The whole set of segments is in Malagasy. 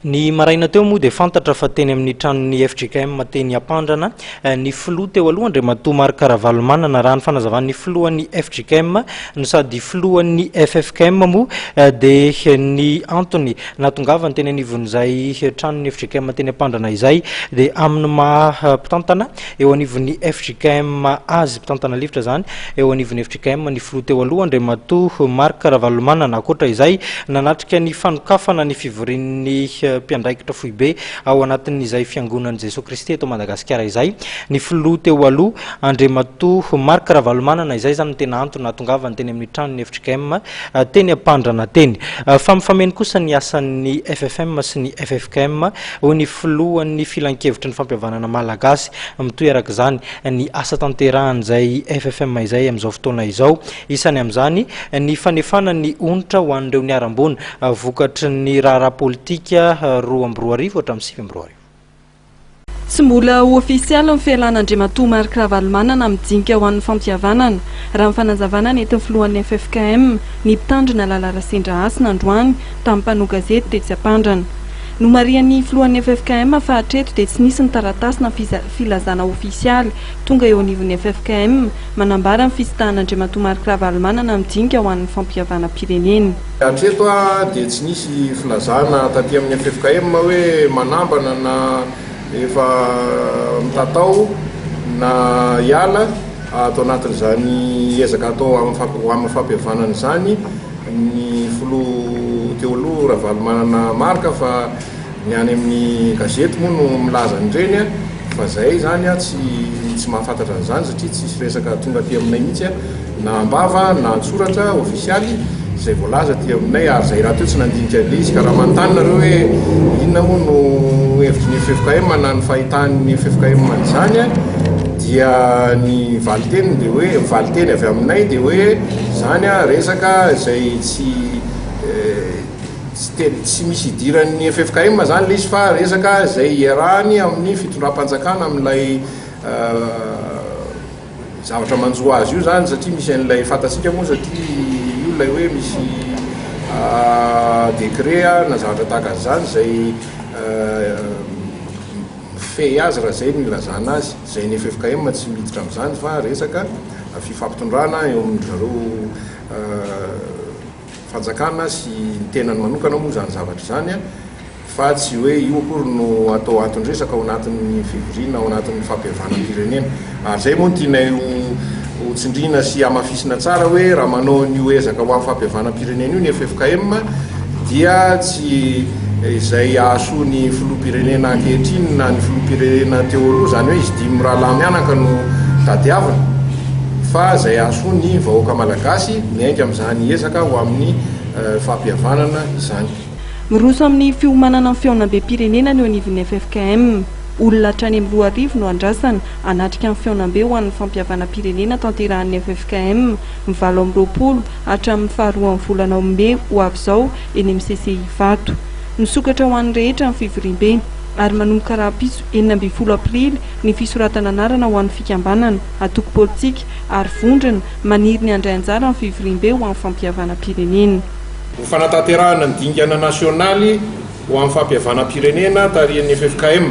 Ny maraina teo moa dia fantatra fa teny amin'ny tranon'ny fjkm teny Ampandrana ny filoha teo aloha Andriamatoa Marc Ravalomanana. Raha ny fanazavan'ny filohan'ny fjkm no sady filohan'ny ffkm moa dia ny antony nahatongavany teny anivon'izay tranon'ny fjkm teny Ampandrana izay dia amin'ny maha mpitantana eo anivon'ny fjkm azy, mpitantana lefitra izany eo anivon'ny fjkm ny filoha teo aloha Andriamatoa Marc Ravalomanana. Ankoatra izay, nanatrika ny fanokafana ny fivorian'ny mpiandraikitra foibe ao anatin'izay Fiangonan'i Jesoa Kristy eto Madagasikara izay ny filoha teo aloha Andriamatoa Marc Ravalomanana. Izay izany no tena antony nahatongavany teny amin'ny tranon'ny fjkm teny Ampandrana teny. Fa mifameno kosa ny asan'ny ffm sy ny ffkm, hoy ny filohan'ny Filankevitry ny Fampihavanana Malagasy. Mitohy araka izany ny asa tanterahan'izay ffm izay amin'izao fotoana izao. Isany amin'izany ny fanefana ny onitra ho an'ireo niharam-boina vokatry ny raharaha politika 2002 hatramin'ny 2009. Tsy mbola ho ofisialy ny fialan'Andriamatoa Marc Ravalomanana amin'ny dinika ho an'ny fampihavanana, raha ny fanazavana nentin'ny filohan'ny ffkm, ny mpitandrina Lala Rasendrahasina androany tamin'ny mpanao gazety tetsy Ampandrana. Nomarihan'ny filohan'ny ffkm fa hatreto dia tsy nisy ny taratasy na filazana ofisialy tonga eo anivon'ny ffkm manambara ny fisitahan'Andriamatoa Marc Ravalomanana amin'ny dinika ho an'ny fampihavanam-pirenena. Hatreto dia tsy nisy filazana taty amin'ny ffkm hoe manambana na efa mitatao na hiala ato anatin'izany ezaka atao ho amin'ny fampihavanana izany ny filoha teo aloha Ravalomanana Marc fa Ny any amin'ny gazety moa no milaza an'ireny fa zahay izany tsy tsy mahafantatra an'izany satria tsisy resaka tonga aty aminay mihitsy na am-bava na an-tsoratra ofisialy izay voalaza aty aminay ary zahay rahateo tsy nandinika an'ilay izy ka raha manontany nareo hoe inona moa no hevitry ny ffkm na ny fahitan'ny ffkm an'izany dia ny valin-teniny dia hoe valin-teny avy aminay dia hoe izany resaka izay tsy Tsy tena tsy misy idiran'ny ffkm zany ilay izy fa resaka izay iarahany amin'ny fitondram-panjakana amin'ilay zavatra manjo azy io zany satria misy an'ilay fantatsika moa satria io ilay hoe misy décret na zavatra tahaka an'izany izay mifehy azy raha izay no ilazana azy. Izay ny ffkm tsy miditra amin'izany fa resaka fifampitondrana eo amin-dry zareo fanjakana sy ny tenany manokana moa izany zavatra izany fa tsy hoe io akory no atao anton-dresaka ao anatin'ny fivoriana ao anatin'ny fampihavanam-pirenena. Ary izay moa no tianay ho tsindriana sy hamafisina tsara hoe raha manao an'io ezaka ho amin'ny fampihavanam-pirenena io ny ffkm dia tsy izay hahasoa ny filoham-pirenena ankehitriny na ny filoham-pirenena teo aloha, izany hoe izy dimy mirahalahy mianaka no tadiavina, fa izay hahasoa ny vahoaka malagasy miainga amin'izany ezaka ho amin'ny fampihavanana izany. Miroso amin'ny fiomanana ny fihaonambem-pirenena ny eo anivon'ny ffkm. Olona hatrany amin'ny 2000 no andrasana hanatrika ny fihaonambe ho an'ny fampihavanam-pirenena tanterahan'ny ffkm ny 28 hatramin'ny faharoan'ny volana mey ho avy izao eny amin'ny CCI Ivato. Misokatra ho an'ny rehetra ny fivoriambe ary manomboka rahampitso 16 aprily ny fisoratana anarana ho an'ny fikambanana, antoko politika ary vondrona maniry ny handray anjara amin'ny fivoriambe ho an'ny fampihavanam-pirenena. Ho fanatanterahana ny dingana nasionaly ho amin'ny fampihavanam-pirenena tarihan'ny ffkm,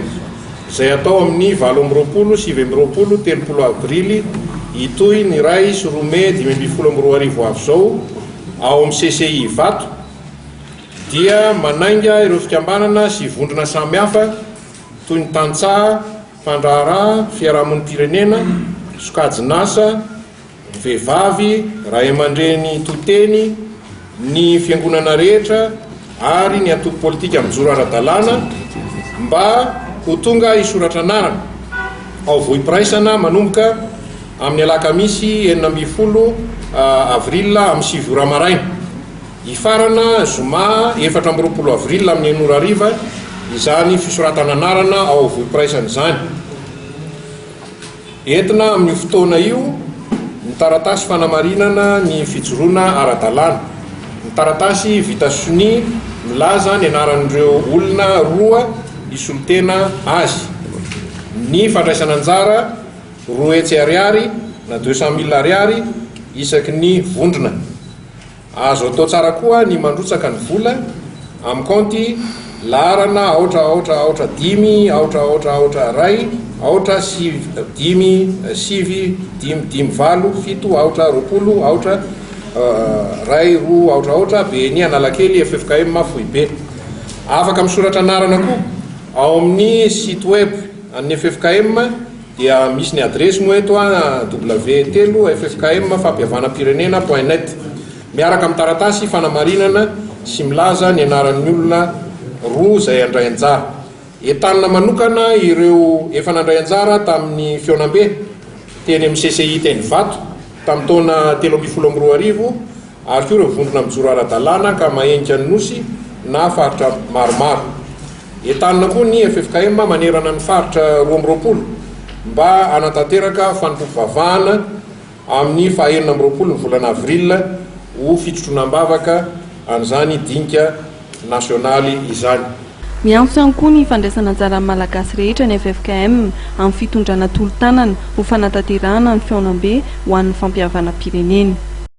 izay hatao amin'ny 28, 29, 30 avrily hitohy ny 1 sy 2 mey 2015 ho avy izao ao amin'ny CCI Ivato, dia manainga ireo fikambanana sy vondrona samihafa toy ny tantsaha, mpandraharaha, fiarahamonim-pirenena, sokajin'asa, vehivavy, ray aman-dreny to teny, ny fiangonana rehetra ary ny antoko politika mijoro ara-dalàna mba ho tonga hisoratra anarana ao Vohipiraisana manomboka amin'ny alakamisy 16 avril amin'ny 9 ora maraina. Hifarana zoma 24 avril amin'ny 6 ora hariva izany fisoratana anarana ao Vohipiraisana izany. Entina amin'io fotoana io ny taratasy fanamarinana ny fijoroana ara-dalàna, ny taratasy vita sonia milaza ny anaran'ireo olona roa hisolo tena azy, ny fandraisana anjara 200 ariary na 200 mille ariary isaky ny vondrona. Azo atao tsara koa ny mandrotsaka ny vola amin'ny kaonty Laharana aotra aotra aotra dimy aotra aotra aotra iray aotra sivy dimy sivy dimy dimy valo fito aotra 20 aotra iray roa aotra aotra BNI Analakely ffkm Foibe. Afaka misoratra anarana koa ao amin'ny site web an'ny ffkm dia misy ny adiresy moa eto w3 ffkm fampihavanam-pirenena point net. Miaraka amin'ny taratasy fanamarinana sy milaza ny anaran'ny olona roa izay handray anjara. Entanina manokana ireo efa nandray anjara tamin'ny fihaonambe teny amin'ny CCI teny Ivato tamin'ny taona 2013 ary koa ireo vondrona mijoro ara-dalàna ka mahenika ny Nosy na faritra maromaro. Entanina koa ny ffkm manerana ny faritra 22 mba hanatanteraka fanompoam-pivavahana amin'ny faha 26 ny volana avril ho fitrotroana am-bavaka an'izany dinika nasionaly izany. Miantso ihany koa ny fandraisana anjaran'ny Malagasy rehetra ny ffkm amin'ny fitondrana tolo-tanana ho fanatanterahana ny fihaonambe ho an'ny fampihavanam-pirenena.